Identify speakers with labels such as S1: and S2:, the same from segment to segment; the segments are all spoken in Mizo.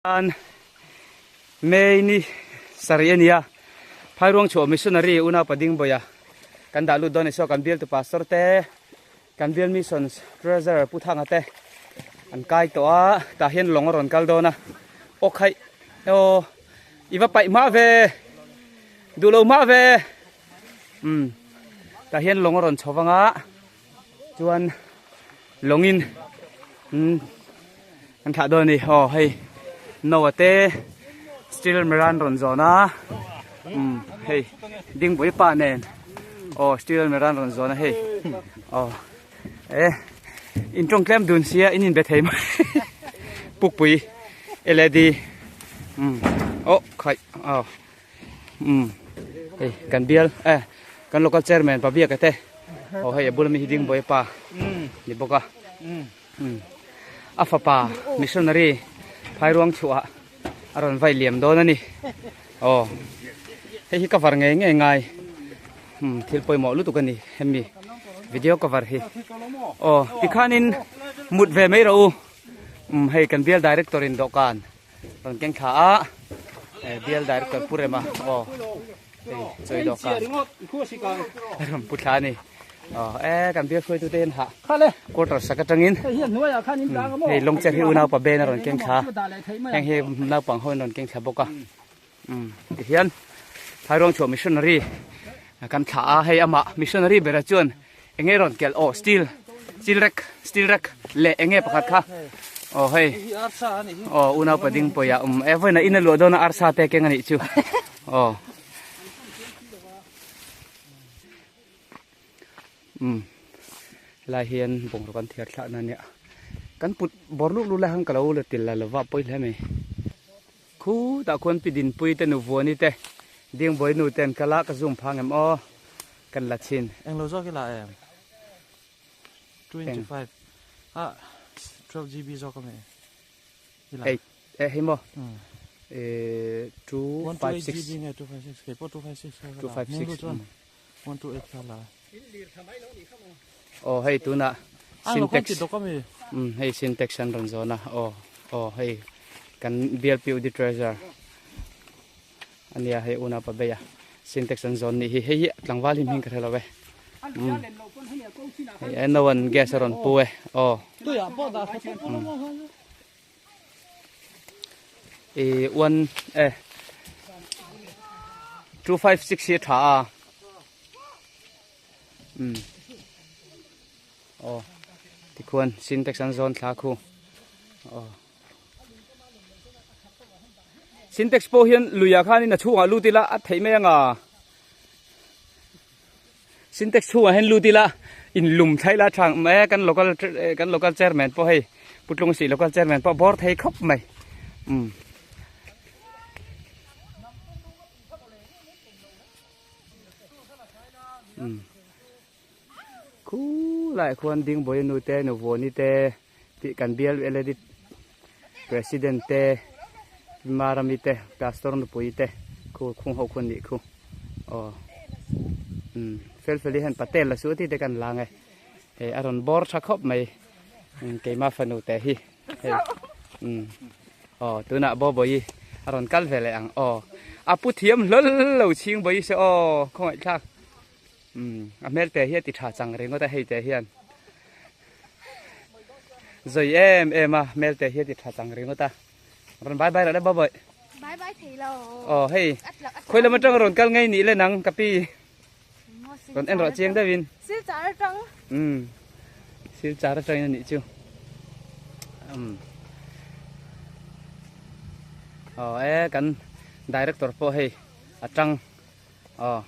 S1: An May ni sarih a nia, Phairuang chhuah Missionary unaupa Dingbawiha kan dah lut dawn a ni. Saw kan bialtu Pastor te, kan bial Missions Treasurer Pu Thanga te an kai tawh a, tah hian lawng a rawn kal dawn a. Aw khaih aw i va paih hma ve, duh lo hma ve. Umm tah hian lawng a rawn chho vang a. Chuan lawngin an thlah dawn a ni aw hei Noah te steel miran rawn zawn a umm hei dingpui pa nen aw steel miran rawn zawn a hei aw e in tawng tlem dun sia in inbe thei mai pukpui led umm aw khaih aw. Umm hei kan bial eh kan local chairman pa biak ate aw hei a bula mi hi ding bawi pa ni bawk a umm a fapa missionary phairuang chhuah a rawn vai liam dawn a ni aw hei hi cover ngei ngei ngai umm thil pawimawh lutuk a ni hemi video cover hi aw tikhanin mut ve mai rawh u umm hei kan bial director in dawhkan. Rawn keng thla a bial director Pu Rema aw hei chawi dawhkan rawn pu thla a ni aw e kan bial hruaitu te hian hah quarter sak atangin hei lawng cher hi unaupa Ben a rawn keng thla heng hi naupang ho in rawn keng thla bawk a tihian Phairuang chhuah missionary kan thlah a hei amah missionary bera chuan Enge rawn kelh aw steel steel rack steel rack leh enge pakhat kha aw hei aw unau pa ding pawih ah um e vawiin ah in a luah dawn a arsa te keng a nih chu aw um helai hian bungraw kan thiar thlahna a nia kan put bawr luh luh lai khan ka lo la til la lova pawi hle mai khutah khuan pi dinpui te nu vuani te dingbawi nu te an kal a ka zoom phang em aw. Kan la chhin.
S2: Eng lo zawk i la em? 25 ah 12 GB zawk a mi i la.
S1: Hei eh hei maw? Eh 256
S2: GB nge 256 kei pawh 256 kha ka la.
S1: 256
S2: chuan 128 kha la.
S1: Aw hei tunah
S2: syntax
S1: um hei syntax an rawn zawn a aw aw hei kan bial piu di treasure Ania hei unau pa beia syntax an zawn nih hi hei hi tlangval hi hming ka hre lo e hei e no an gas a rawn pu e aw e one e 256 hi tha a um aw tikhuan syntax an zawn thla khu aw Sintex pawh hian luiah khanin a chhungah lut ila a theih mai anga Sintex chhungah hian lut ila in lum thlai la tha ang e kan local kan local chairman pawh hei Putlung sih local chairman pawh bawr thei khawp mai umm. Umm khulaiah khuan Dingbawi nu te nu Vuani te. Tih kan bial led president te Marami te pastor nupui te khu khung ho khu an nih khu aw umm fel fel hi hian patel la suh tih te kan lang e hei a rawn bawr tha khawp mai keima fanu te hi hei umm aw tunah Bawbawi a rawn kal ve leh ang aw a pu thiam hlawl lo chhing bawi se aw khawngaih thlak umm a hmel te hi a ti tha chang ringawt a hei te hian. Zoi em em a hmel te hi a ti tha chang ringawt a rawn bye bye rawh le bawbawih
S3: Bye bye thei lo.
S1: Aw hei khawi lam atang rawn kal ngei nih le nang ka pi rawn en rawh chiang deuh in
S3: Silchar atang.
S1: Um silchar atang in anih chu um aw e kan director pawh hei atang Aw.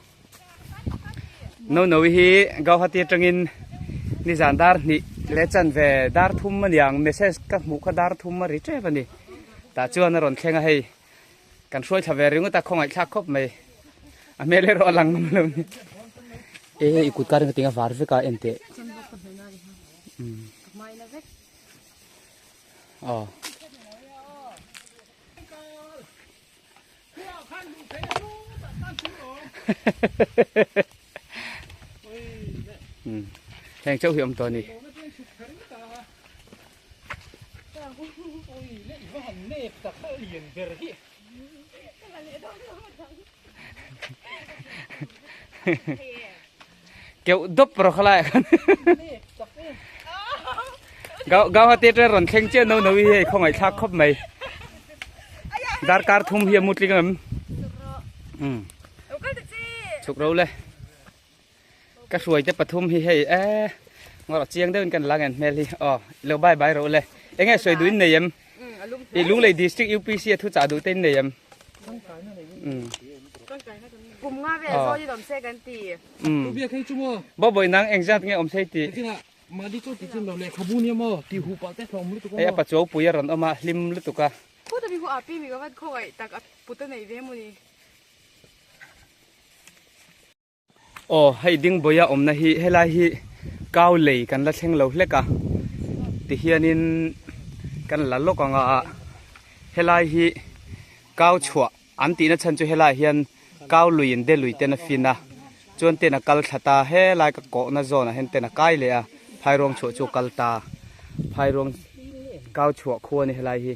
S1: No no hi Guwahati atangin nizan dar hnih leh chan ve dar thum a niang message ka hmuh kha dar thum a ri tep a ni. Tah chuan a rawn thleng a hei kan hruai thla ve ringawt a khawngaih thlak khawp mai. A hmel erawh a lang ngam lo ni. E i kut kar in ka tinga var vek a en teh. Umm. Aw. Heng chauh hi awm tawh a ni. Keuh dawp rawh kha laiah khan Gauhati atanga rawn thleng chiah no no hi hei khawngaih thlak khawp mai. Darkar thum hi a mu tling em? Chhuk ro le. Ka hruai te pathum hi hei e ngawrh chiang deuhin kan la ngen hmel hi aw lo bye bye ro le. Enge sawi duh in nei em? I Lunglei District UPC a thuchah duh te in nei em?
S3: Kum nga vel zawn in awm se kan ti.
S1: Bawbawih nang engzat nge awm sei tih? Hei a pachuau pui a rawn awm a, hlim lutuk a.
S3: Put a mi hu a pi mi ka van khawngaih tak a put a nei ve maw ni.
S1: Aw hei Dingbawiha awmna hi helai hi kau lei kan la thleng lo hlek a tihianin kan la lawk ang a helai hi kau chhuah an tihna chhan chu helaiah hian kau luiin de lui ten a fin a chuan ten a kal thla ta helai ka kawhna zawnah hian ten a kai leh a phairuang chhuah chu a kal ta phairuang kau chhuah khu a ni helai hi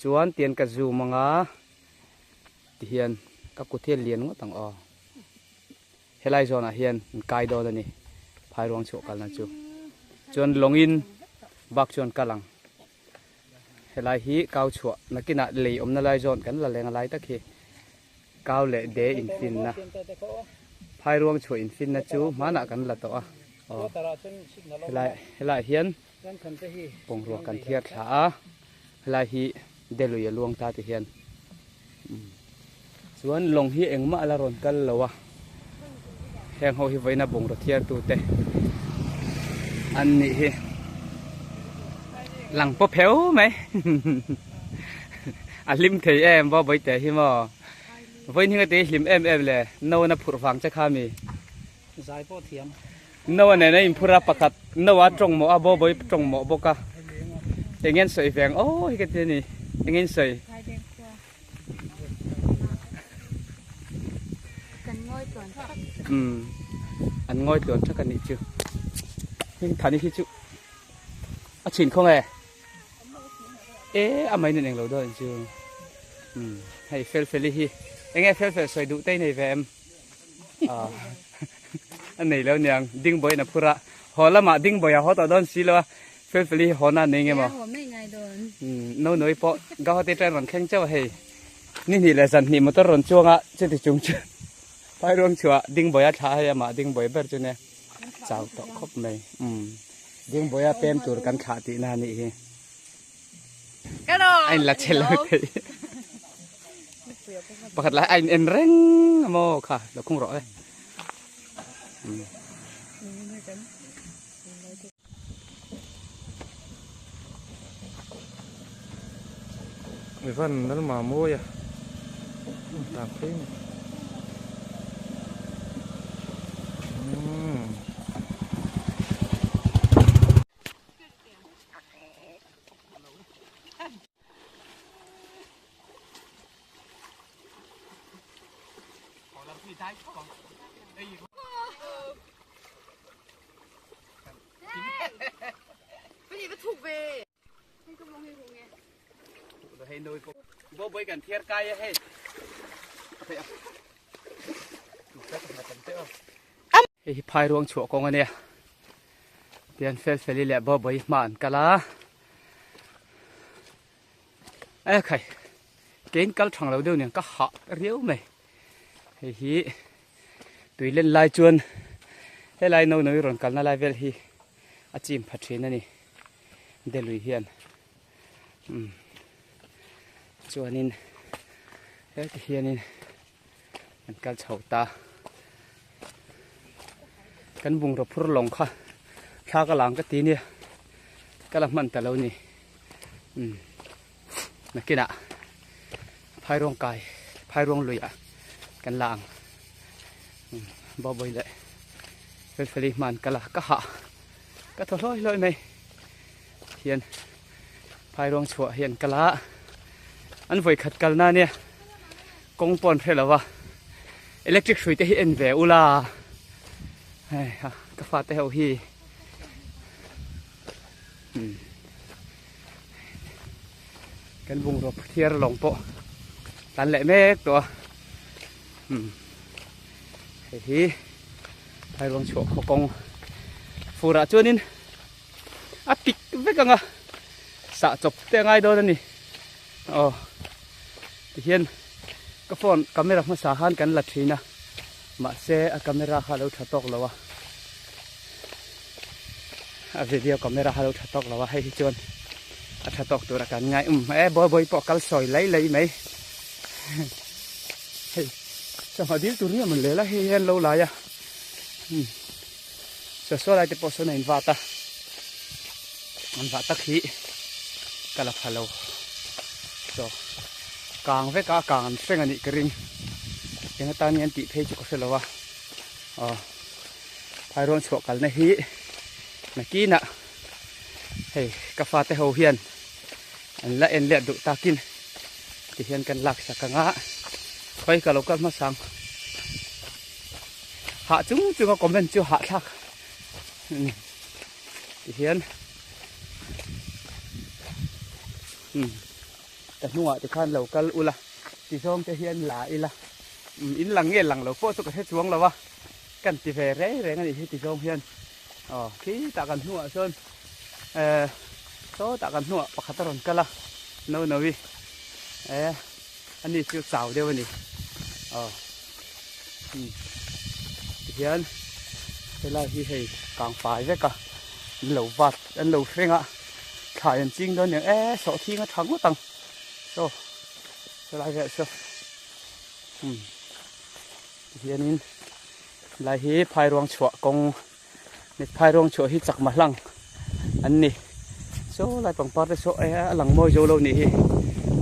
S1: chuan tian ka zoom ang a. Tihian ka kut hi a lian ngawt ang aw. Helai zawnah hian an kai dawn a ni phairuang chhuah kalna chu. Chuan lawngin bak chuan kal ang. Helai hi kau chhuah nakinah lei awmna lai zawn kan la leng a lai tak hi kau leh de infinna phairuang chhuah infinna chu hmanah kan la tawh a. Aw helai helaiah hian bungrua kan thiar thla a helai hi delui a luang ta ti hian chuan lawng hi engmah a la rawn kal lo a heng ho hi vawiina bungraw thiar tu te an nih hi lang pawp heu mai a hlim thei em maw bawihte hi maw vawiin hi ngati hlim em em le no na phurh vang che kha mi.
S2: Zai pawh thiam.
S1: Noah nen a inphur a pakhat Noah tawng mawh a Bawbawi tawng mawh bawk a eng nge an sawi veng aw hi ka ti a ni eng nge an sawi. Umm an ngawi tluan thak a nih chu heng thani hi chu a chhin khawng e e a mai nen englo dawn chu umm hei fel feli hi eng nge fel fel sawi duh te i nei ve em. A nei lo niang ding bawiin a phur a haw lamah ding bawiah haw tawh dawn si lo a felfeli hi haw na nei nge maw no noi pawh Guwahati train rawn thleng chauh a hei ni hnih leh zan hnih motor rawn chuang a chuti chung chu phai ruang chhuah ding bawiah thlah a hei amah ding bawi ber chu nia chau tawh khawp mai ding bawia pem tur kan thlah tihna a nih hi a in la che lo thei. Pakhat lai a in en reng a maw kha lo khung rawh e.
S2: Ivan Lalma mawi a tang phei mai.
S1: Bawbawih kan thiar kai a hei. Hei hi phai ruang chhuah kawng a nia. Tian fel feli leh bawbawih hma an kal a. E khai kein kal thang lo deuh nen ka hah riau mai hei hi tui len lai chuan helai no noi rawn kalna lai vel hi a chim pha thin a ni delui hian um chuanin heti hianin an kal chho ta kan bungraw phur lawng kha thla ka lang ka ti nia ka la hman ta lo ni um nakinah phairuang kai phairuang lui ah kan la ang um bawbawi leh felfeli hman ka la ka hah ka thaw hlawi hlawi mai hian phairuang chhuah hian ka la an vawi khat kalna nia kawng pawh an hre lo va electric hrui te hi en ve ula hei ha ka fate ho hi um. Kan bungraw thiar lawng pawh tlan leh mek tawh a umm hei hi phairuang chhuah khaw kawng furah chuanin a pik vek ang a sah chawp te a ngai dawn a ni aw tihian ka phone camera hmasa khan kan la thin a mahse a camera kha a lo tha tawk lo a a video camera kha a lo tha tawk lo a hei hi chuan a tha tawk tura kan ngai um e bawi bawi pawh kal sawi lai lai mai hei sangha dil tur nge mawn lel a hei hian lo lai a um saw saw lai te pawh sawn a in vat a an vah tak hi ka la pha lo chaw kang vek a kang an hreng a nih ka ring eng atan nge an tih phei chu ka hre lo a aw phairuang chhuah kalna hi nakinah hei ka fate ho hian an la en leh duh takin tihian kan lak sak ang a khawi ka lo kal hmasa ang hah chung chung a comment chu hahthlak tihian umm ka hnungah te khan lo kal ula ti zawng te hian la ila umm in lang nge lang lo pawh chu ka hre chuang lo a kan ti ve reng reng a nih hi ti zawng hian aw khitah kan hnungah chuan eh sawtah kan hnungah pakhat a rawn kal a no no i eh ani chu chau deuh a ni aw umm tihian helai hi hei kang fai vek a an lo vat an lo hreng a thlai an ching dawn aniang e sawhthing a tha ngawt ang saw helai velah saw umm tihianin helai hi phairuang chhuah kawng Phairuang chhuah hi chakma hlang an ni. Saw lai pangpar te saw a lang mawi zo lo nih hi.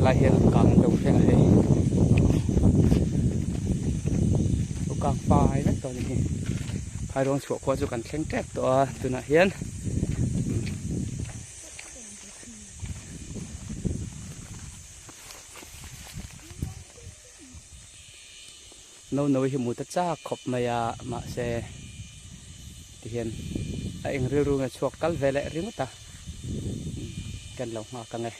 S1: Lai hian kang an lo hreng a hei. Lo kang fai vek tawh a ni hi. Phairuang chhuah khua chu kan thleng tep tawh a tunah hian. No no hi hmu ta chak khawp mai a mahse tihian a eng rilru nge chhuak kal ve leh ringawt a kan lo nghak ang e.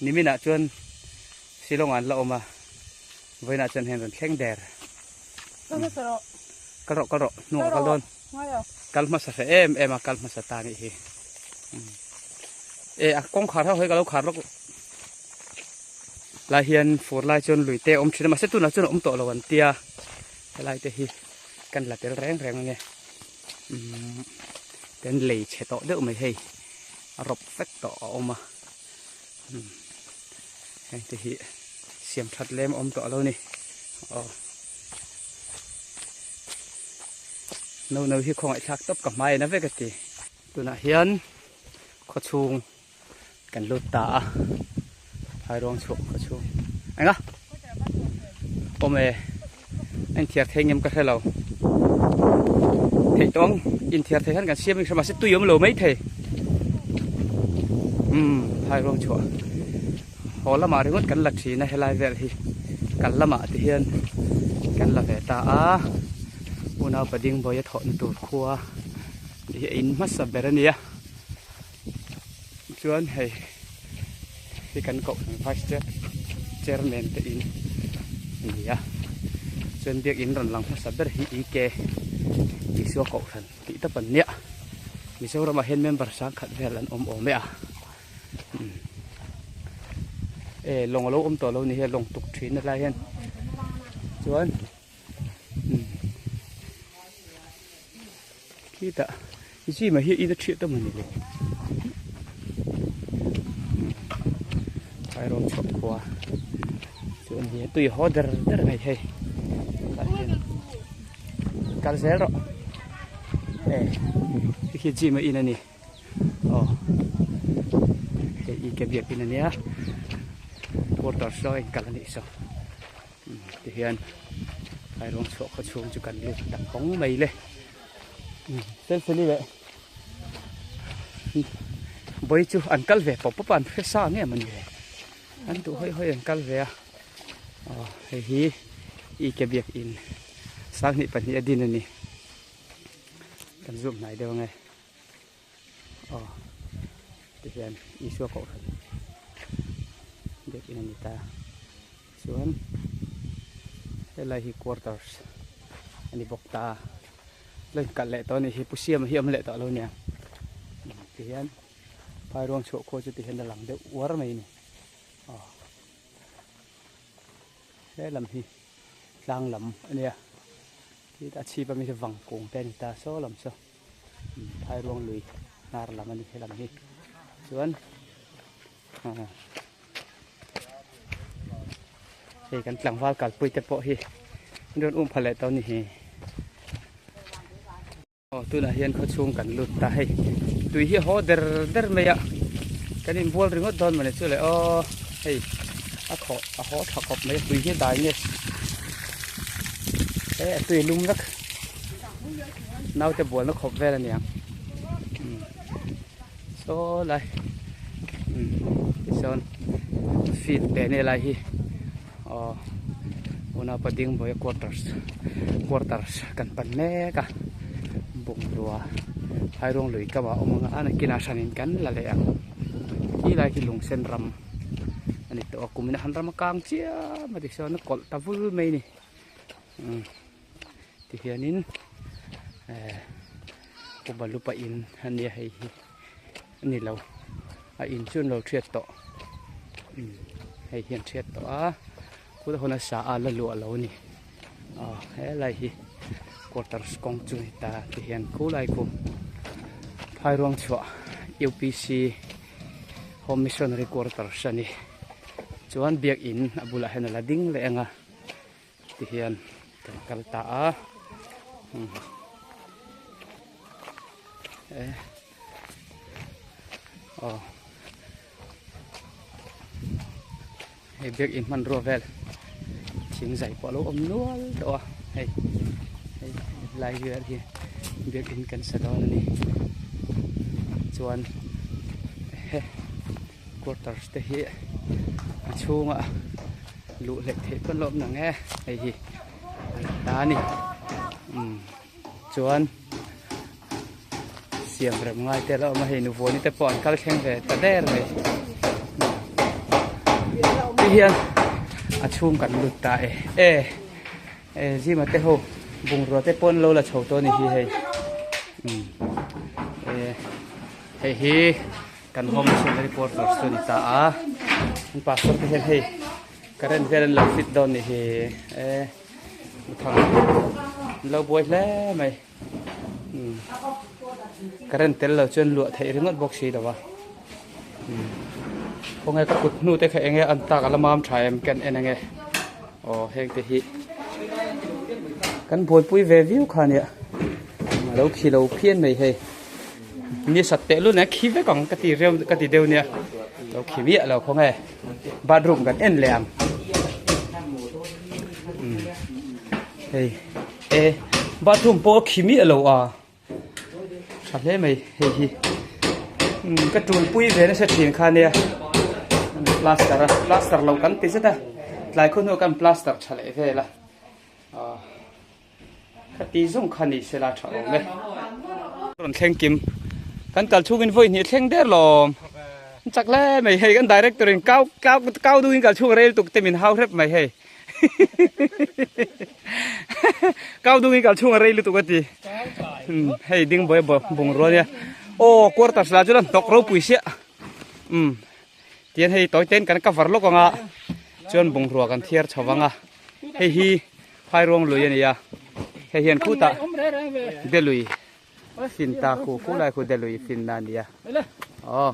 S1: Niminah chuan Shillong ah an la awm a vawiinah chuan heng rawn thleng der. Kal rawh kal rawh hnungah kal dawn. Kal hmasa hle em em a kal hmasa ta nih hi. E a kawngkhar ho hei ka lo khar lawk lai hian fur lai chuan lui te a awm thin a mahse tunah chuan a awm tawh lo an tia helai te hi kan la tel reng reng ange umm kan lei chhe tawh deuh mai hei a rawp vek tawh a awm a umm heng te hi siam that lem a awm tawh lo ni aw no no hi khawngaih thlak tawp ka hmai na vek a ti. Tunah hian khawchhung kan lut ta a phairuang chhuah khawchhung eng a awm e a inthiar thei ngem ka hre lo theih tawng inthiar thei hian kan siam in hre mahse tui awm lo mai thei umm phairuang chhuah haw lamah ringawt kan la thin a helai vel hi kal lamah te hian kan la ve ta a unau pading bawia thawhna tur khua. Hi a in hmasa ber a nia chuan hei hi kan koh vice chair chairman te in a ni a chuan biakin rawn lang hmasa ber hi E K Isua kohhran tih tawp an nia Mizoramah hian member sangkhat vel an awm awm e a e lawng a lo awm tawh lo ni hi a lawng tuk thin a lai hian chuan. Khitah zim ah hian in a thiat a mawni le phairawng chhuah khua chu a ni a tui haw der der mai hei tah hian kal zel rawh e hei hi gym a in a ni aw hei i ke biak in a nia quarter saw a inkal a nih saw. Tihian phairuang chhuah khaw chhung chu kan lut ta phawng mai le felfeli leh bawi chu an kal ve pawp pawp a an hre sa nge mawni le an duh hawi hawi an kal ve a aw hei hi i ke biak in sanghnih pahnih a din a ni kan zoom hnai deuh ange. Tihian Isua kohhran biakin a ni ta. Chuan helai hi quarters a ni bawk ta. Lo inkalh leh tawh a nih hi Pu Siama hi a awm leh tawh lo nia. Tihian phairuang chhuah khua chu tihian a lang deuh uar mai a ni. Aw he lam hi tlang lam a nia. A chhip ami hi vangkung te a ni ta saw lam saw. Phairuang lui hnar lam a ni helam hi chuan hei kan tlangval kalpui te pawh hi an rawn um pha leh tawh a ni hi aw tunah hian khaw chhung kan lut ta hei tui hi a haw der der mai a kan inbual ringawt dawn mawni chu le aw hei a khawh a haw tha khawp mai a tui hi a dai nge he a tui lum vek. Naute bualna khawp vel a niang saw lai tichuan field leh nge lai hi aw unaupa ding bawih a quarters quarters kan pan mek a bungrua phairuang lui kam ah a awm ang a nakinah hranin kan la leh ang khi lai khi lungsen ram a ni tawh a kumin a han ram a kang chiam a tichuan a kawlh ta vul mai a ni. Tihianin eh Pu Balupa in a nia hei hi a ni lo a in chu an lo thiat tawh umm hei hi an thiat tawh a khuta hun a sa a la luah lo a ni aw helai hi quarters kawng chu a ni ta tihian khulai khu phairuang chhuah U_P_C home missionary quarters a ni chuan biakin a bulah hian a la ding leh ang a. Tihian kan kal ta a e aw hei biakin hmanrua vel thing zai pawh a lo awm nual tawh a hei hei lai vel hi biakin kan sa dawn a ni chuan he quarters te hi a chhungah luh hlek theih pawn lawm nang e hei hi ta a ni umm chuan siam rem ngai te a awm a hei nuvuani te pawh an kal thleng ve ta der mai ti hian a chhung kan lut ta e e e zima te ho bungrua te pawh an lo la chho tawh a ni hi hei umm e hei hi. Kan home missionary quarters chu a ni ta a, an pastor te hian hei current vel an lo fit dawn nih hi e thang an lo buai hle mai umm current tel lo chuan luah theih ringawt bawk si lo a umm khawnge ka kut hnu te kha enge an tak a la mam tha em ka en en ange aw heng te hi kan buaipui ve viau kha nia a lo khi lo phian mai hei. Ni sat teh lun e khi vek ang ka ti reu ka ti deuh nia lo khi miah lo khaw nge bathroom kan en leh ang umm hei e bathroom pawh a khi miah lo a tha hle mai hei hi umm ka tul pui ve nasa thin kha nia plaster a plaster lo kan ti zet a tlai khaw hnuah kan plaster tha leh vel a ah. Khati zawng kha ni sela tha awm e. Rawn thleng kim. Kan kal chhungin vawi hnih thleng der lawm. An chak hle mai hei kan director in kau kau kau dungin kal chhung rel tuk te min hau hrep mai hei. Kau dungin kal chhung rel lutuk a ti. Hei ding buai bungrua nia. Aw quarters la chu lan hnawk ropui siah. Umm tian hei tawi ten kan cover lawk anga chuan bungrua kan thiar chho vang a. Hei hi Phairuang lui a ni a, hei hian khutah Delui fin ta khu, khu lai khu Delui fin na a ni a. Aw.